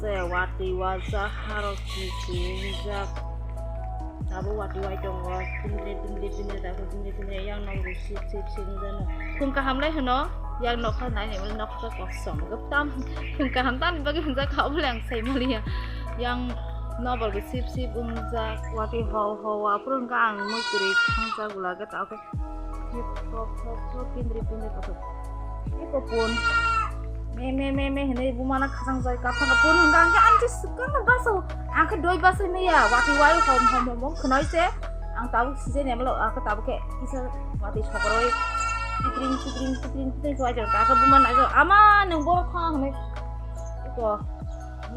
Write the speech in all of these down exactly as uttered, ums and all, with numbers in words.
se watwi wajak, harok kichi wngjak. Abo watwi wai tongo, tindri tindri tindri, dakhuk tindri tindri, yang nok rw sip sip sip wngjano. Khum kaham lai hwno, yang nokha nai nai mani nokha kosom, tam khum kaham tamni bagwi hwnjak kha, obole ang sai maliya. Yang nokbar bo sip sip wngjak, watwi hau hau, aphuru hwnkha ang mui kwrwi thangjak, ulage ta khe. Thep, thop, thop, thop, pindri, pindri, kothok. Eko pon. Me, me, me, me, hinui bumana khasang jai, kaphang ka pon hwnka, hwnka, ang je swkang no basa o. Ang khe doi basa maya, watwi wai hom, hom, hom, hom, khwnai se. Ang tabuk sijai ni amalo, ang khe tabuk khe kisa watwi sokoroi. Pitring, pitring, pitring, pitring, khe waijak, ta khe bumana naijak, "Ama, nwng borok kha," hinui. Eko,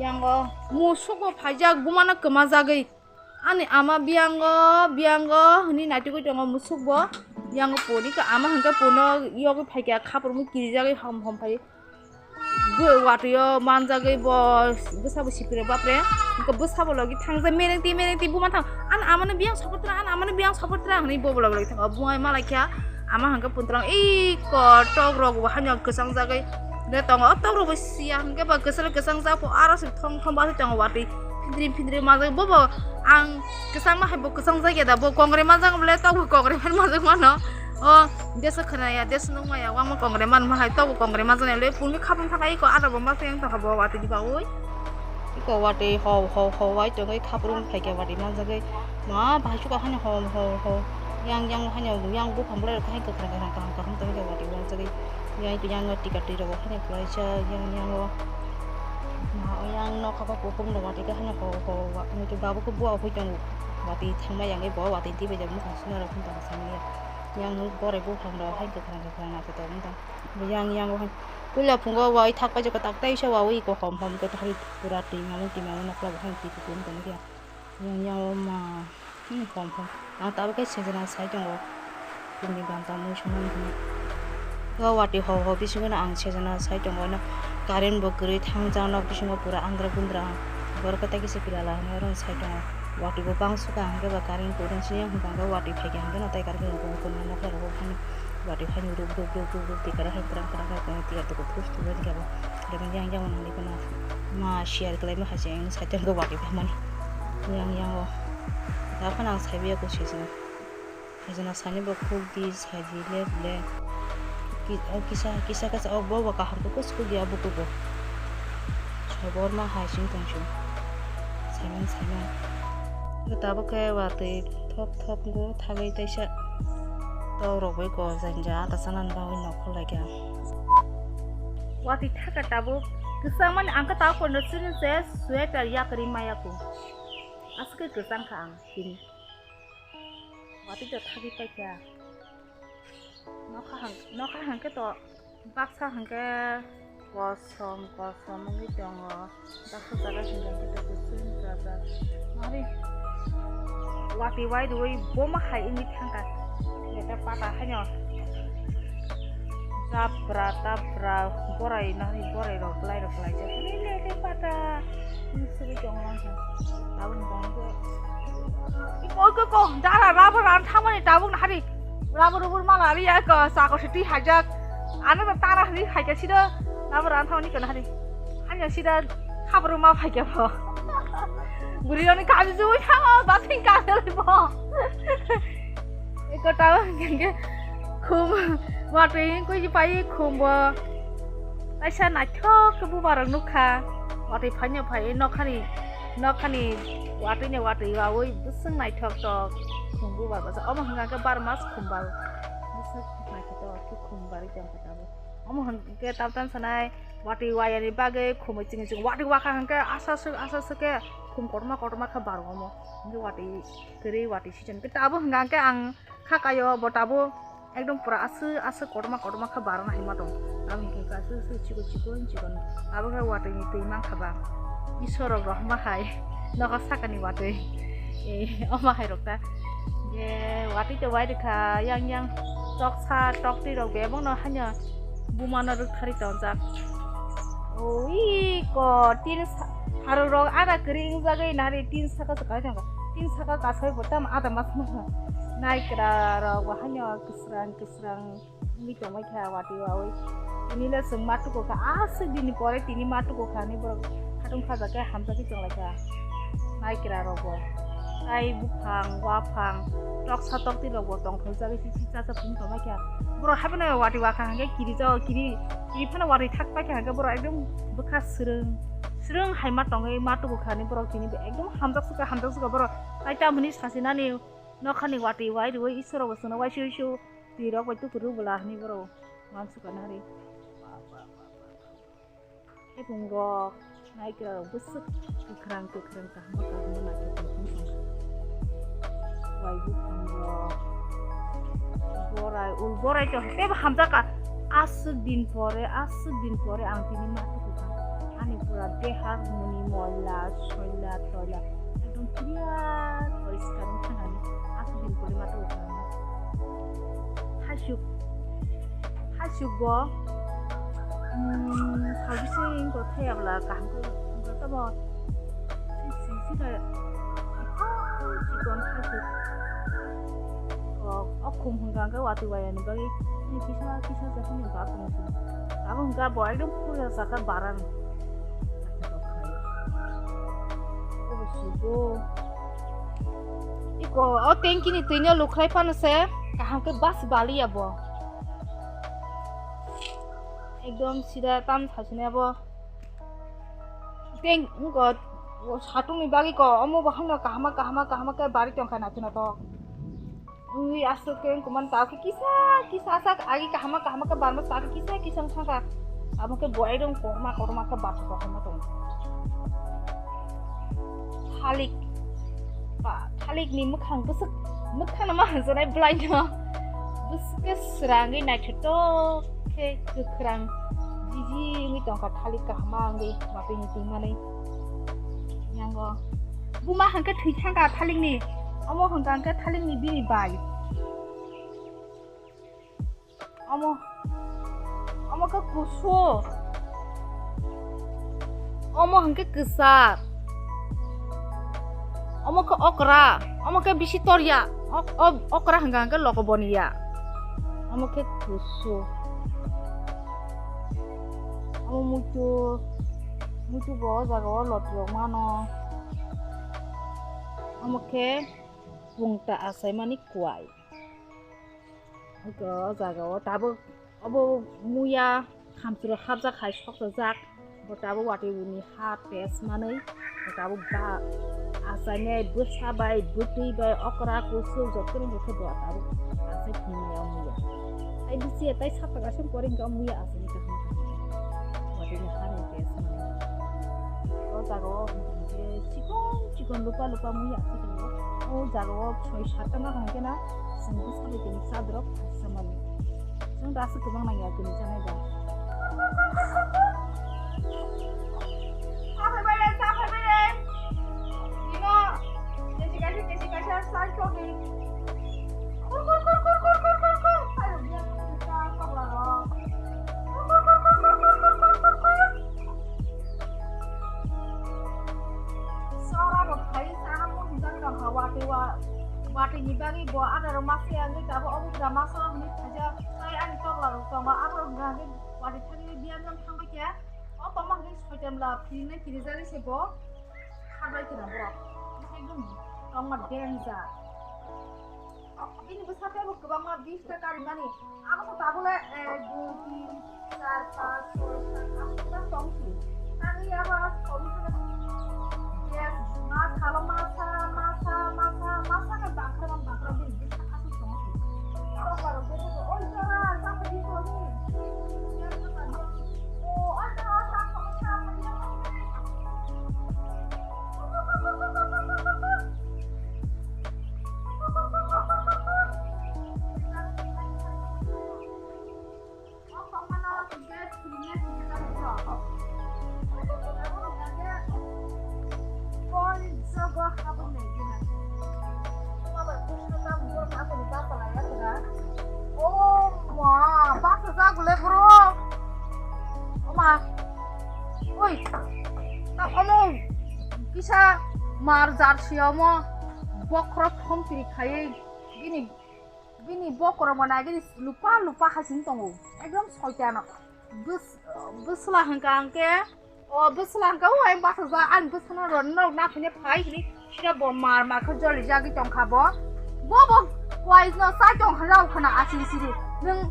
yango, musuk bo phaijak, bumana kwma jagwi. Ani ama biyango, biyango hwnwi naitugwi tongo musuk bo. Biyango poni khe ama hwnkhe pono yogwi phaikha, khapurmung kirijagwi hom hom phai. Watwi o manjagwi bo bwsabo sipiro bapre. Hwnkhe bwsabo logi thangjak merengti merengti buma thang. Ani amano biyang support tra, ani amano biyang support tra hwnwi bobo logi logi thango. Buma malaikha ama hwnkhe puntrang ei kotok rok bo haino kwchangjagwi de tongo. O tok rok bo siya hwnkhe ba kwchalo kwchangjak pho aro se thong thong ba se tongo watwi. Phidri phidri majak bobo ang kwchangma hai bo kwchang jagya da bo kongre majak bole tok bo kongre phan majak mano o deso khwnaya deso nukmaya wngma kongre manma hai tok bo kongre majak le pungni khapang thakai ko ada bo majak yang tongkha bo watwi di baui iko watwi ho ho ho wai tongwi khapang phaikya watwi manjagwi ma bahai chuka hani ho ho ho yang yang hani yang buphang bole rok hai kwkhwrang kwkhwrang kaham kaham tongwi watwi manjagwi yang yang tika twi rok hani kwlaijak yang yang o. Ma, yang nokha ba kuphum rok watwi khe hano ho ho wa, hwnkhe babukhe bua hoi tongo. Watwi thangma yang bo watwi twi bai jak mukhang swnaro phun tongo samya. Yang borai buphang rok hai kwkhwrang kwkhwrang naithotok wng tong. Yang yang o hai puila phungo wai thak paijak kwtak teisa wawi ko hom hom khe thari pura twi mamung twi mamung nokla bo hai twi twi wng tong khe. Yang yang o ma. Hmm, hom hom. Ang tabuk khe sejana sai tongo. Bini banta mui songmani hwnwi. O watwi ho ho bisingo no ang sejana sai tongo. No current bo kwrwi thangjak nok bisingo pura andra gundra. Borok khe tai kisa pila la hwnwi oro sai tongo. Watwi bo bang sukha hwnkhe ba current kwrwi sini hwnkhe watwi phaikha hwnkhe no tai current bo kunna nokla rok bo phano watwi phano ruk ruk ruk ruk ruk tikara hai kwrang kwrang hai tiyar toko thup thup hai khe bo. Yang yang yang nang di kono ma share kwlai ma hai se sai tongo watwi phaimani. Yang yang o. Daphano ang saiwi ya kusi sini. Hajana sani bo khuk di, sai di, lep, lep. Ki-, o kisa, kisa, kisa, o bo, bo kaham khe kusu khuk di, abo kubo. Sobor ma hai sing tong sing. Saiman, saiman. Bo tabuk khe watwi thop, thop go thagwi taisa. Tok rok bai ko janja, ata sanan bagwi nok khulai kha. Watwi thaka tabuk. Kwchangmani ang khe tabuk kono chini se sweater yakarwi maya ko. Aswk khe kwchang kha ang tini. Watwi to thagwi paikha. Nokha hang, nokha hangkhe to baksa hangkhe kosom, kosom wngwi tongo. Baksa jaga hingkhe to kuchung jaga. Ari watwi wai rwi boma hai wngwi thangkha. Eta pata haino. Tapra, tapra, borai nahani borai rok, belai rok, belai jak. Ini, ini, ini pata. Ini sugui tong lang kha. Tabuk ni bangke. Iko, iko, iko, dara, rubber ran thamani tabuk na hari. Rubber, rubber mala ri ya ko, sako siti hajak. Ano ta tara hari haja sida, rubber ran thamani ko na hari. Hanya sida khabaru ma phai kya bo. Buri rani kaji jui thango, basing kaji bo. Eko tao hingke khum watwi wngkhe pai khum bo kaisa naithok khe bubarok nukha. Watwi phaino phai nokhani, nokhani watwi ni watwi wawi bwswk naithok tok khum bubar bwswk. Omo hwnka khe bar mas khum bar bwswk naithotok khe khum barwi tongkha tabuk. Omo hwnkhe tam tam sanai watwi wayani bagwi khumui chwngwi chwngwi watwi wakha hwnkhe asaswk asaswk khe khum kotorma kotorma khe bar omo. Hwnkhe watwi kwrwi watwi season khe tabuk hwnka khe ang kha kaio bo tabuk ekdom pura aswk aswk kotorma kotorma khe barana hinma tong. Abo hwnkhe aswk aswk chikon chikon chikon abo khe watwi ni twi mankha ba isor rok rohorma hai nokha sakani watwi. Eh, omo hai rok ta E, watwi to wai rikha, yang yang toksa toktwi rok bebak no hanya buma no rwktharwi tongjak. O, iko tin sa-, harok rok ada kwrwi wngjagwi nari tin saka se kai thangkha. Tin saka kasai bo tam ada mas ma. Naikra rok bo hanya kwsrang kwsrang. Wngwi tongbai kha watwi wawi. Tini le chwng ma tuku kha, aswk dini pore tini ma tuku kha hinwi borok khatung khajakhe hamjakhe tonglaikha. Naikra rokbo tai buphang waphang toksa toktwi rokbo tongthokjagwi si si cha cha phung tongbaikha. Borok haphano watwi wakha hwnkhe kiri jao kiri kiri phano watwi thak paikha hwnkhe borok ekdom bwkha swrwng swrwng hai ma tongwi ma tuku kha hinwi borok tini ekdom hamjak swkha hamjak swkha borok tai tamoni sasinani nokhani watwi wai rwui Iswrokbo chwngno waisui sui. Twi rok bai tuku rw bwla hinwi borok uansukha nari. Khebung rok naikra rok bwswk kwkhwrang kwkhwrang kaham kaham naikhe tongthok wngkha. Wai buphang rok borai ul borai to teibo hamjakha. Aswk din pore aswk din pore ang tini ma tuku kha ani pura dehar muni moila soila toila. Ekdom clear poriskar wng thangani aswk din pore ma tuku kha. Hasuk, hasuk bo, um, servicing ko thaya bwla kaham khe wngkha tamo. Sisi sika chikon chikon hasuk. O, o khum hwnkha hwnkhe watwi wayani bagwi kisa kisa jakhani ba tongsi. Abo hwnkha bo ekdom puja saka baran. Obo sugo. Iko o tanki ni twi no lukhrai phano se kaham khe bas baliya bo. Ekdom sida tam thasine bo. Teng ngo satung ni bagwi ko omo bo hano kahama kahama kahama khe bari tongkha naithok naithok. Ui aswk khe wngkha mani ta khe kisa kisa sak agi kahama kahama khe barma ta khe kisa kisa wng thangkha. Abo khe bo ekdom korma korma khe bathok bathok ma tongo. Thalik ba thalik ni mwkhang bwswk mwkhang no ma hanjanai bwlai no bwswk khe swrangwi naithotok khe kwkhwrang jiji wngwi tongkha thalik kahama wngwi watwi ni twi manwi. Yango buma hwnkhe thwi thangkha thalikni, omo hwnkha hwnkhe thalikni bini bai. Omo, omo khe kusu, omo hwnkhe kwchar, omo khe okra, omo khe bisi torya, ok-, ok-, okra hwnkha hwnkhe lokoboniya, omo khe kusu. Omo muitu, muitu bo o jaga o loti rok mano. Omo khe pungta achaimani kwai. Hwnkhe o jaga o tabuk obo muya khamchwlwi hapjak hai sokchajak. Bo tabuk watwi ni ha pes manwi, bo tabuk ba achainai bwsa bai bwtwi bai okra kusu jotono bo khe bo tabuk achai phunuknai o muya. Tai bisi tai satok aswk pore hwnkhe o muya achainai kaham kaham. Watwi ni ha ni pes manwi. O jaga o hwnkhe chikon chikon lupa lupa muya achai tongo. O jaga o soi satta ma hwnkhe na chwng bwsa bai tini chadrok phaisa mani. Chwng da aswk kwbang nangya tini chanai da. Sa phaibai re, sa phaibai re. Dino, kechi kaisa, kechi kaisa, sa chokdi. Kur, kur, kur. Ayo, biya, biya, chokla rok. Kur, kur, kur. Sora rok khai, sana mo hwnjak tong kha, watwi wa, watwi ni bagwi bo adaro masa ya wngwi tabuk obo da masa rok ni khaijak, tai ani chokla rok tongo, abo rok hwnka hwnkhe watwi thani biya jang thangbai khe. O tongma hwnkhe soitan bla phirina phiri jani se bo kharbai khna borok. Ekdom tongma danger. Bini bwsa tei bo kwbangma bish ta karimani. Abo khe tabuk le ek, dui, tin, char, panch, choi, sat, aat ta tong si. Tangwi abo tong si. Yes, ma salo masa, masa, masa, masa khe bangkha man bangkha bini bwsa aswk tong si. Abo borok khe oi jora, jang di tong si. Oi, ta omo kisa mar jarsi omo bokhorok thom piri khaiwi bini, bini bokhorok bo nai gini lupa lupa hasing tongo. Ekdom soitano. Bus-, bwsla hwnkha hwnkhe, o bwsla hwnkha o ayang bachajak, ani bwsano rw norok naphine phai hwnwi sida bo mar mar khe jolijagwi tongkha bo. Bo bo kuaino chai tongkha rw khwna asiri siri. Nwng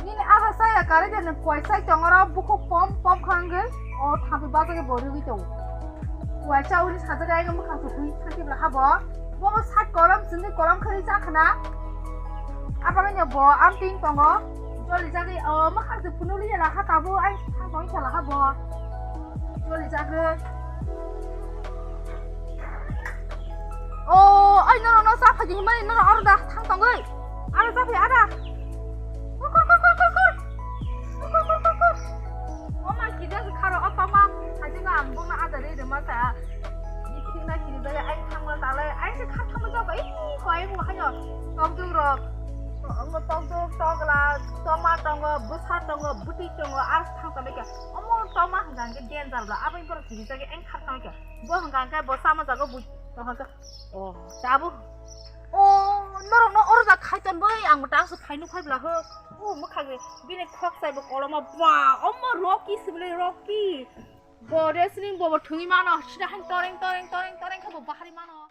nini ada chaya karwi de nwng kuai chai tongoro bukhuk pom pom kha wngwi o thampui bachagwi bo rwgwi tongo. Kuai chaui sajagwi ayang mwkhang se thangwi thangtibla ha bo. Bo bo sak kolom chwngwi kolom khe rwi cha khwna. Abagwino bo amtwing tongo. Joli jagwi, o, mwkhang se phunukliya lakha tabuk, ai thang tongwi khe lakha bo. Joli jagwi. O, ai norok no cha phai di hinmani norok aro da thang tongwi. Aro cha phai ada. Kur, kur, kur. Kur, kur, kur, kur. O ma kida se kharo o toma. Hai jeng ang bongno ada ri rwma sa. Bithik na kiri jagwi ai thangma talai. Ai se kha thangma jagwi. Ih, ko ai mo hayo. Tokjwk rok. Omo tokjwk, tokla, toma tongo, bwsa tongo, bwtwi tongo, aro thang tongwi khe. Omo toma hwnkha hwnkhe danger bla, aboni borok kiri jagwi eng thar tongwi khe. Bo hwnkha hwnkhe bo chama jago bui tongkha khe. O, tabuk. O, norokno oro jak khai ton bai, ang bo tang se phai nuk phai bla ho. O, mwkhang ni bini khok chai bo koloma ba, omo Rocky se bwle Rocky. Bo wrestling bo, bo thwngwi mano, sida hai toreng, toreng, toreng, toreng khe bo bahari mano.